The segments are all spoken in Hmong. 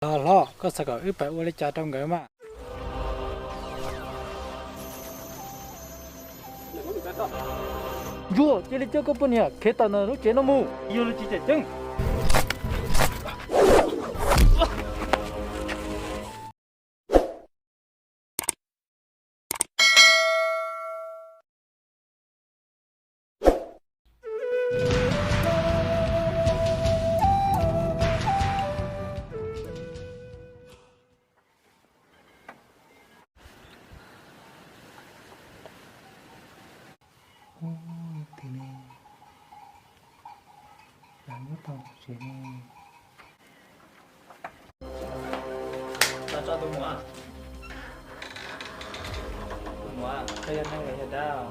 Los hlob, koj xav kom wb pab ua li cas rau nkawd mas? Ntsuag, cia li coj koj poj niam khiav tawm ntawm lub tsev no mus, yog lus tsis tseem ceeb. Ub, yog twg ne? Los nyob tau tsev ne? Tso tso tus muam. Tus muam, koj yog neeg los yog dab?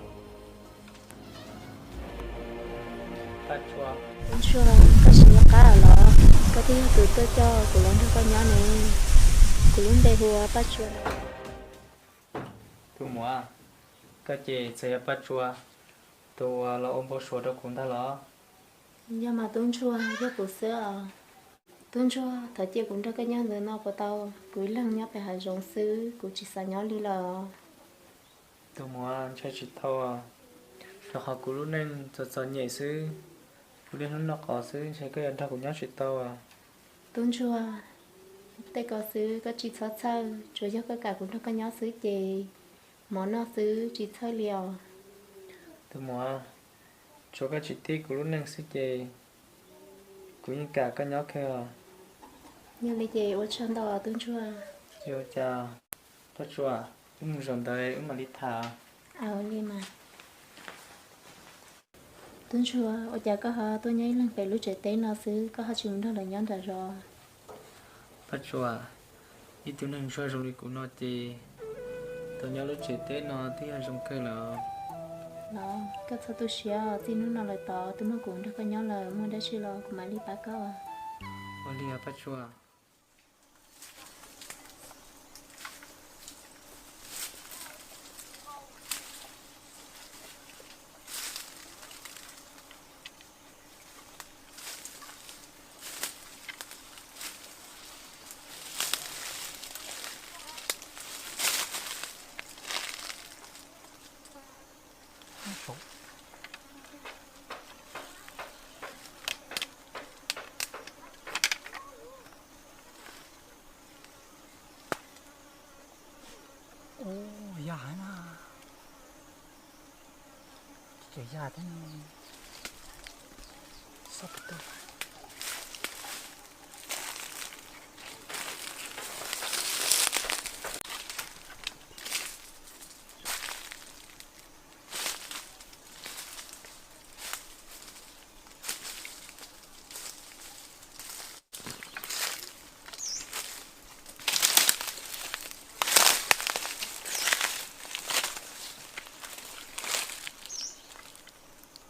Paj Tsua. Paj Tsua, koj tsis nco qab los? Koj twb yog tus tuaj coj kuv los nrog koj nyob ne. Kuv lub npe hu ua Paj Tsua. Tus muam, koj ces txawm yog Paj Tsua, tus uas los ua npau suav rau kuv ntag los? Yog mas Tub Ntsuag, yog kuv xwb os. Tub Ntsuag, thaum cia kuv nrog koj nyob ntawm no puas tau? Kuv ib leeg nyob pem hav zoov xwb, kuv tsis xav nyob li lawm. Tus muam, ntshai tsis tau, rau qhov kuv lub neej txom txom nyem xwb, kuv niaj hnub noj qos xwb, ntshe koj yuav nrog kuv nyob tsis tau. Tub Ntsuag, tej ko xwb koj tsis txhob txhawj, tsuas yog koj kam kuv nrog koj nyob xwb ces mov noj xwb, tsis txhawj li os. Tus muam, tsuav koj tsis tib kuv lub neej xwb ces kuv yeej kam koj nyob kawg os. Yog li ces ua tsaug ntau Tub Ntsuag. Ua cas, Paj Tsua, wb mus zaum ntawd wb mam li tham. Li mas. Tub Ntsuag, ua cas koj ho tuaj nyob ib leeg pem lub tsev teb no xwb, koj ho tsis mus nrog lawv nyob nram zos? Paj Tsua, ib tug neeg ntsuag zoo li kuv no ces tau nyob lub tsev teb no twb yog zoo kawg lawm. Los, koj txhob tu siab, txij hnub no lawm tod twb muaj kuv nrog koj nyob lawm, muaj dab tsi los kuv mam li pab koj. Ua li Paj Tsua. Ub, yaj heev na. Tsis yaj thiab. Xob pus tuj.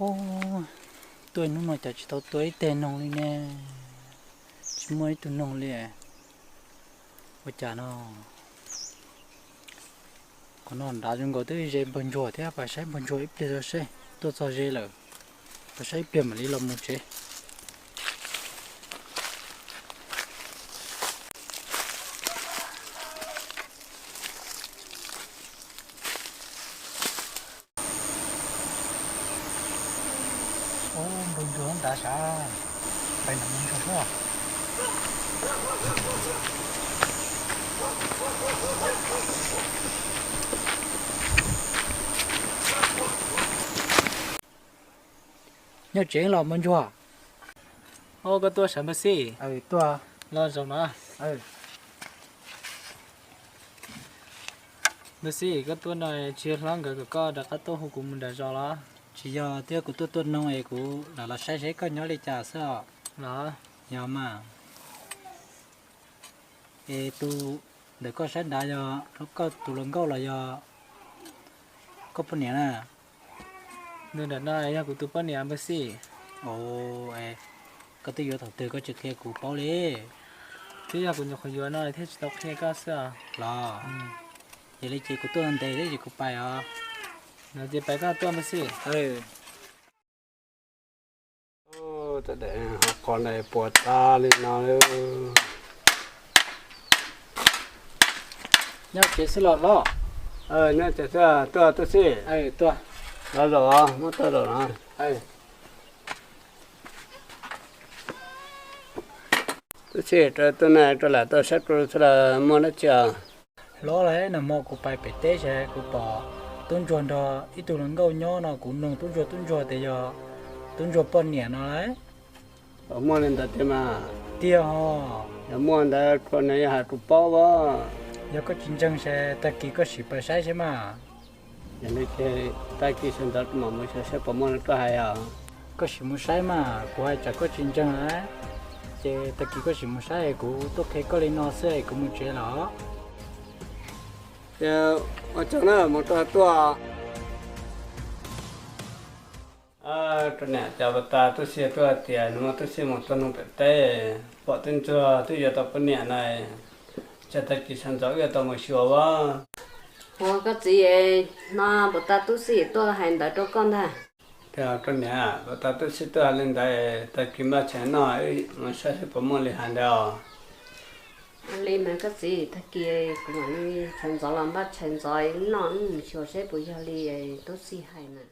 Ub, tuaj hnub no cas tsis tau tua ib teg noog li ne. Tsis muaj ib tug noog li. Ua cas no? Qhov no nrad zoo nkaus twb ze npawg ntsuag thiab, pab saib npawg ntsuag ib pliag tso seb tuaj txog ze lawm. Pab saib ib pliag mam li los mus tsev. Ub, npawg ntsuag nrad sav, pais nrad mus ntsuag suab. Nyob tsev los npawg ntsuag. Ub, koj tuaj sav npawg Xij? Tuaj. Los zaum no. Npawg Xij, koj tuaj no tsis yog hlob nkawd kom koj rov qab tuaj hu kuv mus nram zos los? Tsis yog, twb yog kuv tuaj tua noog es kuv lam los saib seb koj nyob li cas xwb os. Los? Yog mas. Es tus ntawm koj sab nrad yog koj tus hluas nkauj los yog koj poj niam na? Nws nram no yog kuv tus poj niam npawg Xij. Koj twb yuav thaum twg koj tsis qhia kuv paub li? Twb yog kuv nyuam qhuav yuav no thiaj tsis tau qhia koj xwb os. Los, yog li ces kuv tuaj ntev thiab ces kuv pais os. No ces pais koj tuaj npawg Xij. Qhov ntawd puas tas li no lawm. Nyob tsev xwb los hlob? Nyob tsev xwb, tuaj Tub Xij. Tuaj. Los zaum, muab tuaj zaum no. Tub Xij, tuaj na, rau lam tuaj saib rau xwb los muaj dab tsi os? Hlob, lawm nag hmo kuv pais pem teb ces kuv pom tub ntsuag nrog ib tug hluas nkauj nyob no, kuv nug tub ntsuag, tub ntsuag tias yog tub ntsuag poj niam no lauj. Muaj li ntawd tiag mas? Tiag hos. Yog muaj ntawd tsuas nws yog hais kuv paub as. Yog koj tsis ntseeg ces tag kis koj sim pais saib saib mas. Yog li ces tag kis sawv ntxov mam mus xyuas saib puas muaj li koj hais os. Koj sim mus saib mas, kuv hais tsam koj tsis ntseeg, ces tag kis koj sim mus saib, kuv tuaj qhia koj li no xwb es kuv mus tsev lawm. Ces ua tsaug na, mus rau tuaj. Rau niam, cas puas tas Tub Xij tuaj tias nws muaj Tub Xij mus tua noog pem teb, pom tub ntsuag twb yuav tau poj niam na, cas tag kis sawv ntxov wb yuav tau mus xyuas as. Ua koj txiv, no puas tas Tub Xij tuaj hais ntawd rau koj ntag? Rau niam, puas tas Tub Xij tuaj hais li ntawd, tag kis npaj tshais noj, mus saib saib puas muaj li hais ntawd os. Li mas koj txiv, tag kis kuv mam li sawv ntxov los npaj tshais ntxov noj, wb mus xyuas saib puas yog li Tub Xij hais na.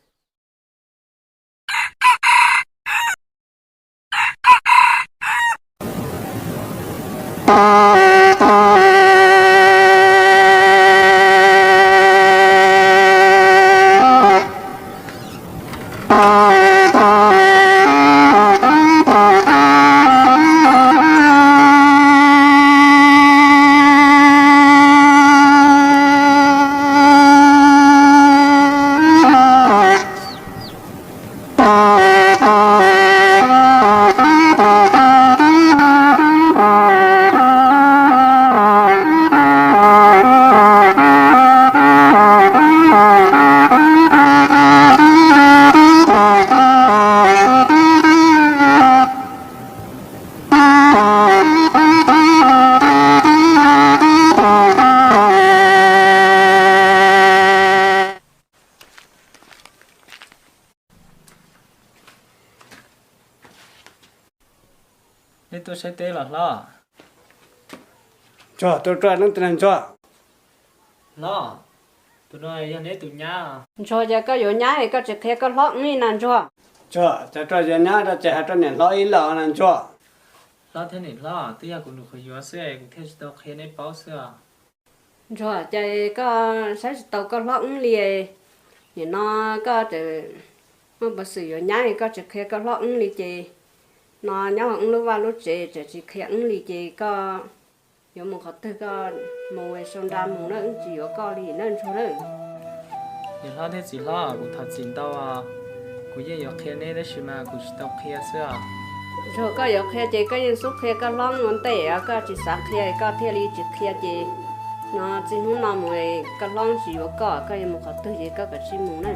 Neb tuaj saib teb los hlob? Ntsuag, tuaj rau leej twg na Ntsuag? Hlob, tus no yog neb tus nyab. Ntsuag, cas koj yuav nyab es koj tsis qhia koj hlob wb li na Ntsuag? Ntsuag, cas koj yuav nyab rau ces hais rau niam hlob wb los na Ntsuag. Hlob thiab niam hlob, twb yog kuv nws qhuav yuav xwb es kuv thiaj tsis tau qhia neb paub xwb os. Ntsuag, cas koj saib tsis tau koj hlob wb li? Nim no koj tseem muaj peev xwm yuav nyab es koj tsis qhia koj hlob wb li ces, no nyob hauv wb lub vaj lub tsev tseem tsis qhia wb li ces koj yuav mus qhov twg koj mus sau nra mus na, wb tsis yuav koj li na Ntsuag na. Niam hlob thiab txiv hlob, kuv thov txim ntau, kuv yeej yuav qhia neb tab sis mas kuv tsis tau qhia xwb os. Ntsuag, koj yuav qhia ces koj yeej xub qhia koj hlob ua ntej, koj tsis xav qhia koj thiaj li tsis qhia ces, no txij hnub no mus koj hlob tsis yuav koj, koj yuav mus qhov twg ces koj kav tsij mus na.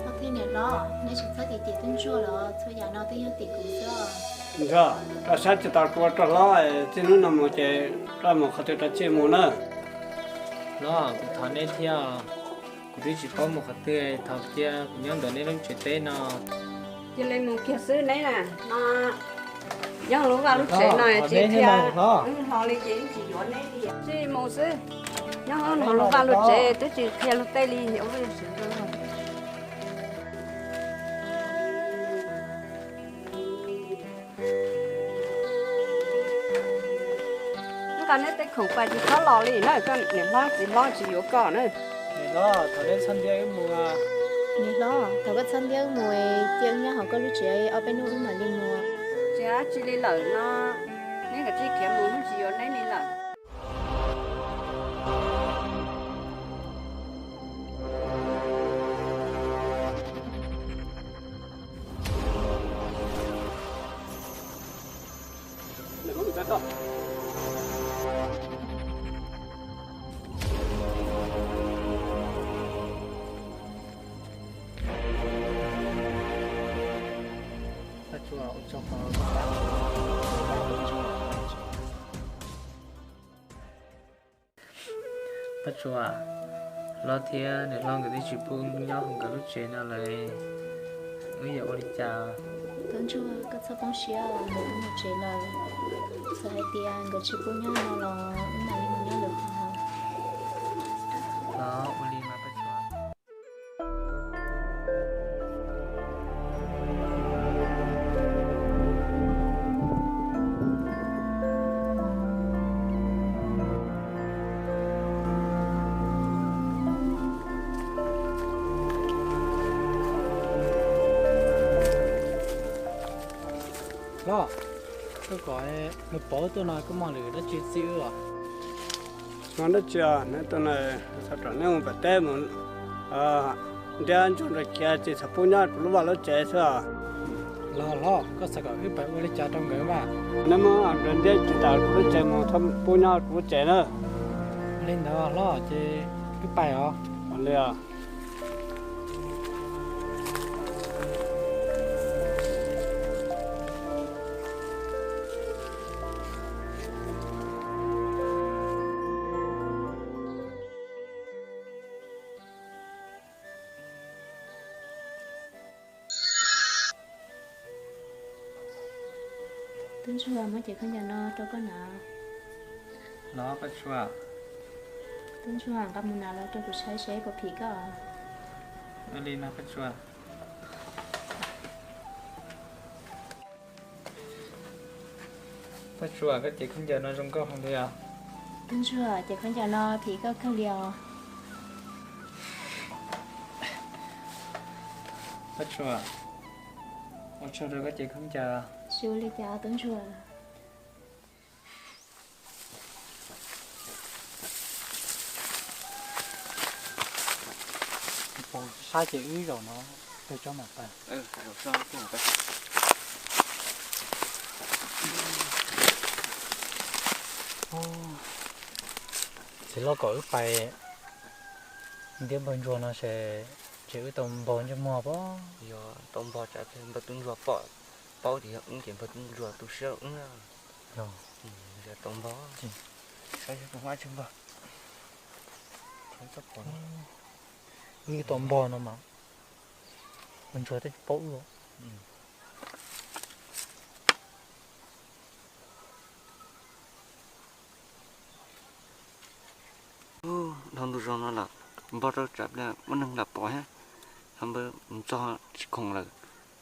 Hlob thiab niam hlob, neb tsis txhob tim tim tub Ntsuag los, txhua yam no twb yog tim kuv xwb. Ntsuag, koj saib tsis taus kuv ua koj hlob, txij hnub no mus ces koj mus qhov twg koj tsij mus na. Hlob, kuv thov neb thiab, kuv twb tsis paub mus qhov twg, thov cia kuv nyob ntawm neb lub tsev teb no. Cia li mus kiag xwb neb na, no nyob lub vaj lub tsev no tsis qhia, wb hlo li ces wb tsis yuav neb li. Tsij mus xwb, nyob hauv lub vaj lub tsev twb tsis qhia luag tej li. Nqa neb tej khoom pais tsis txhob los li na, koj niam hlob txiv hlob tsis yuav koj na. Niam hlob, thov neb txhob ntiab wb mus. Niam hlob, thov koj txhob ntiab wb mus, cia wb nyob hauv koj lub tsev ob peb hnub wb mam li mus. Tsis tsis li lawm no, neb kav tsij khiav mus, wb tsis yuav neb li lawm. Paj Tsua, hlob thiab niam hlob nkawd twb tsis pub wb nyob hauv nkawd lub tsev no lawm, wb yuav ua li cas? Tub Ntsuag, koj txhob poob siab, wb mus tsev lawm. Txawm hais tias nkawd tsis pub nyob no los wb mam li mus nyob lwm qhov. Ua li mas Paj Tsua. Hlob, koj kom nws pov tuaj no koj muaj lwm dab tsi txib wb os? Muaj dab tsi os, neb tuaj no xav kom neb mus pem teb mus ntiab ntsuag nrog khiav ces txhob pub nyob kuv lub vaj lub tsev xwb os. Los hlob, koj xav kom wb pais ua li cas rau nkawd mas? Neb muab nkawd ntiab khiav tas kuv lub tsev mus, txhob pub nyob kuv lub tsev na. Li ntawd hlob ces wb pais os. Li os. Tub ntsuag, muab cev khaub ncaws no rau koj hnav. Los Paj Tsua. Tub ntsuag, nqa mus hnav los rau kuv saib seb puas phim koj. Ua li no Paj Tsua. Paj Tsua, koj cev khaub ncaws no zoo nkauj heev li os. Tub ntsuag, cev khaub ncaws no phim koj kawg li os. Paj Tsua, ua tsaug rau koj cev khaub ncaws. Tsis ua li cas tub ntsuag. Saib ces wb zaum no pem tsob mam pais. Txiv hlob kom wb pais ntiab npawg ntsuag no ces, ces wb tau npog ntsej muag pob. Yog tau npog tsam npawg tub ntsuag pom, paub tias yog wb ces npawg tub ntsuag tu siab rau wb na. Yog tau npog, saib yog tus hmab tsis npog. Wb tau npog no mas npawg ntsuag twb tsis paub wb. Dhau ntu zos no lawm, npog rau tsam muaj neeg lam pom thiab, ho npawg mus txog tsis khoom lawm,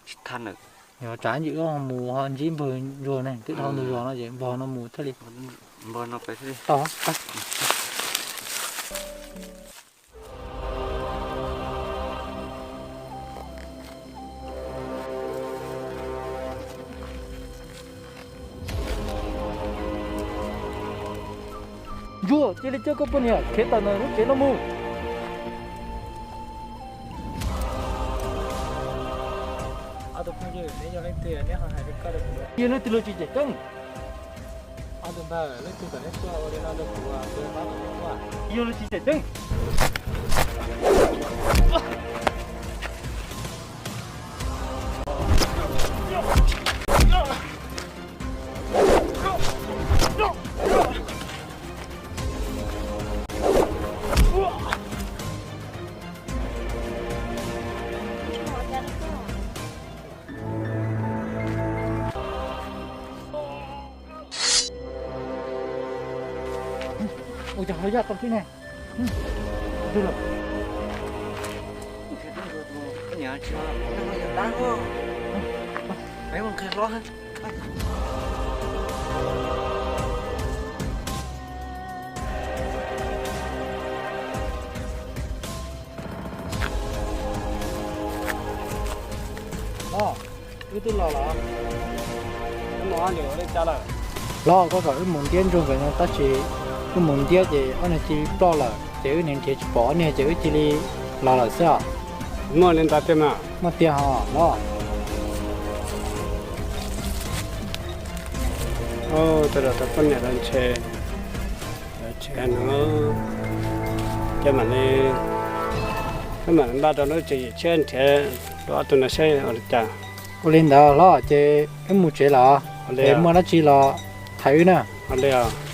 tsis thaj lawm. Yog tsam ntsis wb ho mus ho ntsib npawg ntsuag ne, twb dhau ntu zos no ces npog no mus thiaj li. Npog no pais thiaj li. Tau. Ntsuag, cia li coj koj poj niam khiav tawm ntawm lub tsev no mus. Ob tug phooj ywg, neb yog leej twg, neb ho hais li ko rau kuv? Yog leej twg los tsis cem ceeb. Ob tug npawg, leej twg kom neb tuaj ua li no rau kuv, kuv pab kom neb tuaj. Yog los tsis cem ceeb. Ua cas ho yaj tau thiab ne? Twg lawm? Los, wb twb los lawm. Wb mus ob niag ua li cas lawm? Los, koj kom wb mus ntiab ntsuag nkawd no tab sis wb mus ntiab ces ob niag cia li ploj lawm ces wb niaj nrhiav tsis pom ob niag ces wb cia li los lawm xwb os. Muaj li ntawd tiag mas? Muaj tiag hos los. Ub, tej zaum tus poj niam lawv ntshe, lawv ntshe no, ces mam li, wb mam li npaj rau lub tswv yim tshiab nrhiav rau ob tug no seb ua li cas. Ua li ntawd hlob ces wb mus tsev lawm, es muaj dab tsi los hais wb na. Ua li os.